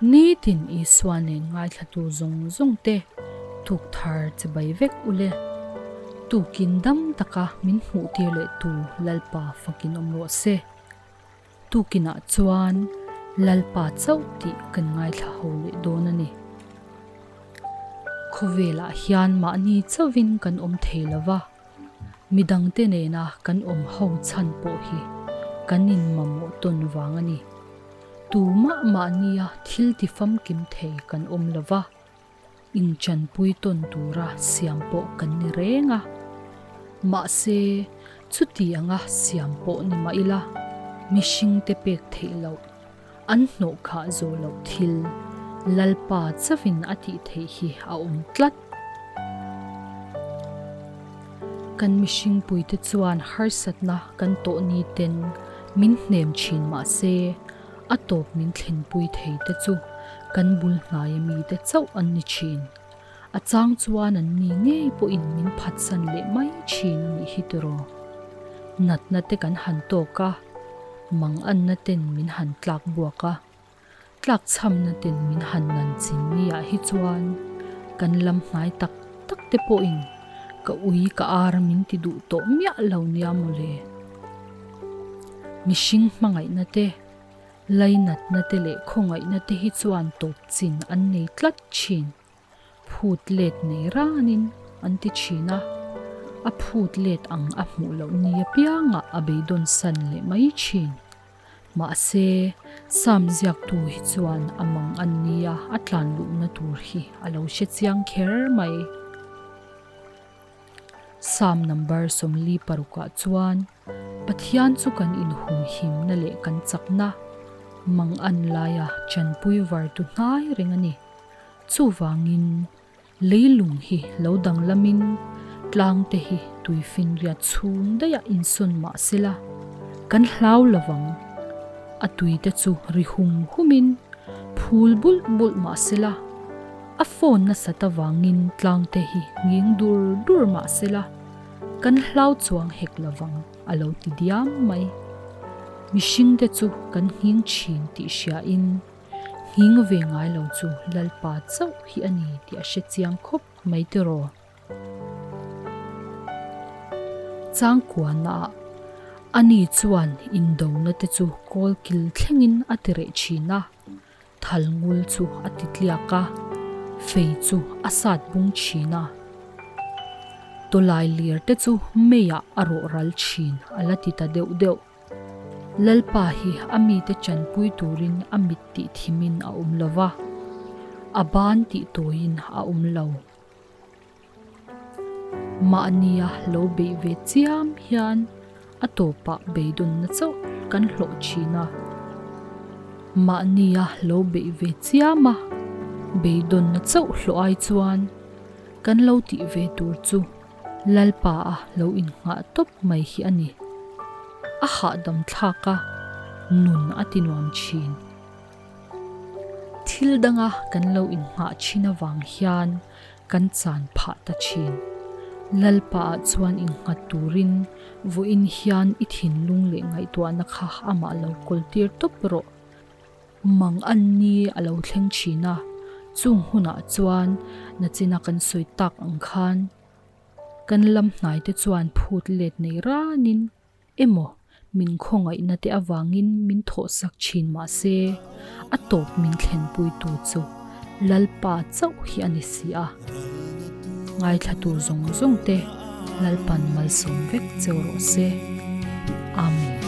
Nitin Isua nen ngaithlatu zawng zawng te tuk thar che bai vek u le. Tukin dam taka min hmuh tir leh tu Lalpa fakin awm rawh se. Tukinah chuan Lalpa chauh tih kan ngaithla ho leh dawn a ni. Khawvelah hian mahni chauhin kan awm thei lo va. Midangte nena kan awm ho chhan pawh hi kan inmamawh tawn vang a ni. Tumah mahnia thil ti famkim thei kan awm lo va, inchanpui tawn tura siam pawh kan ni reng a. Mahse, chuti anga siam pawh ni mah ila, mihringte pek theih loh, an hnawh khah zawh loh thil Lalpa chauhin a tih theih hi a awm tlat. Kan mihringpuite chuan harsatna kan tawh ni ten min hnem thin mah se, a tawp min thlenpui thei te chu kan bul hnaia mite chauh an ni thin. A chang chuan an ni ngei pawhin min phatsan leh mai thin a nih hi tiraw. Natna te kan han tawk a, manganna ten min han tlak buak a. Tlakchhamna ten min han nan chin ni ah hi chuan kan lam hnai tak tak te pawhin ka ui ka ar min ti duh tawh miah lo nia mawle. Mihring hmangaihna te, lainatna te leh khawngaihna te hi chuan tawp chin an nei tlat thin. Phut let nei ranin an ti thin a, a phut let ang a hmuh loh ni apiangah a beidawn san leh mai thin. Mahse, Sam ziaktu hi chuan a mang an nia a tlan luhna tur hi a lo hre chiang kher mai. Sam number 46 ah chuan Pathian chu kan inhumhimna leh kan chakna mang an laia chanpui vartu hnai reng a ni. Chuvangin, leilung hi lo danglamin tlangte hi tuifinriat chhung daih ah insawn mah sela, kan hlau lovang. A tuite chu ri hum humin phul bulh bulh mah sela, a phone nasat avangin tlangte hi nghing dur dur mah sela, kan hlau chuang hek lovang a lo ti diam mai. Mihringte chu kan nghing thin tih hriain, Nghing ve ngai lo chu Lalpa chauh hi a ni tih a hre chiang khawp mai tiraw. Changkuana ah ani chuan indona te chu kawl kil thlengin a ti reh thin a, thal ngul chu a ti tliak a, fei chu a sat bung thin a. Tawlai lir te chu meiah a rawh ral thin a la ti ta deuh deuh. Lalpa hi a mite chanpui turin a mit tih thimin a awm lo va, a ban tih tawiin a awm lo. Mahnia lo beih ve chiam hian a tawpah beidawnna chauh kan hlawh thin a. Mahnia lo beih ve chiam a, beidawnna chauh hlawh ai chuan kan lo tih ve tur chu Lalpa a lo innghah tawp mai hi a ni. A hahdam thlak a, nun a ti nuam thin. Thil danga kan lo innghah thin avang hian kan chan phah ta thin. Lalpa ah chuan innghat turin vawiin hian i thinlung leh ngaihtuahna kha amah lo kawltir tawp rawh. Mang an ni a lo thleng thin a, chung hunah chuan nachina kan sawi tak ang khan kan lam hnaite chuan phut let nei ranin emaw min khawngaihna te avangin min thawhsak thin mah se a tawp min thlenpuitu chu Lalpa chauh hi a ni si a. Ngaithla tur zawng zawng te Lalpan malsawm vek cheu rawh se. Amen.